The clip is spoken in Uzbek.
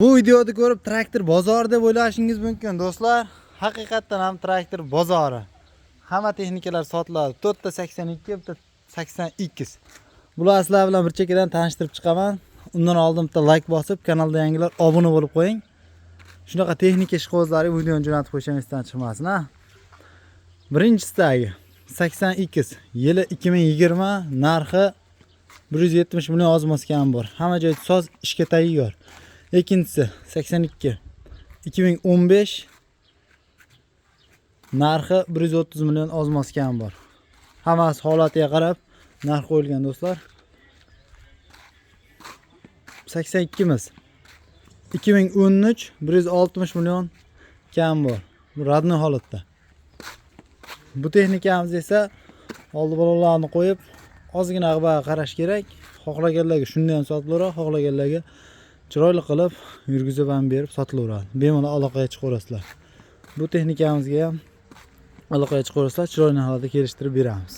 Bu videoni ko'rib traktor bozori deb o'ylashingiz mumkin, do'stlar. Haqiqatdan ham traktor bozori. Hamma texnikalar sotiladi. To'rtta 82, bitta 82. Bular sizlar bilan bir chekkadan tanishtirib chiqaman. Undan oldin bitta like bosib, kanalda yangilar obuna bo'lib qo'ying. Shunaqa texnika ishqibozlari videoni jo'natib qo'yish ham esdan chiqmasin, ha. Birinchisidagi 82, yili 2020, narxi 170 million, oz-moz kam bor. Hamma joyi soz, ishga tayyor. Ikkinchisi 82, 2015, narxi 130 million, oz-moz kam bor. Hammasi holatiga qarab narx qo'yilgan, do'stlar. 82 miz 2013, 160 million kam bor. Bu родной holatda. Bu texnikamiz esa oldi bolalarni qo'yib, ozgina ag'baga qarash kerak. Xohlaganlarga shunday ham sotilaveradi, xohlaganlarga chiroyli qilib yurgizib ham berib sotilaveradi. Bemalol aloqaga chiqaverasizlar. Bu texnikamizga ham aloqaga chiqaverasizlar, chiroyli holatda kelishtirib beramiz.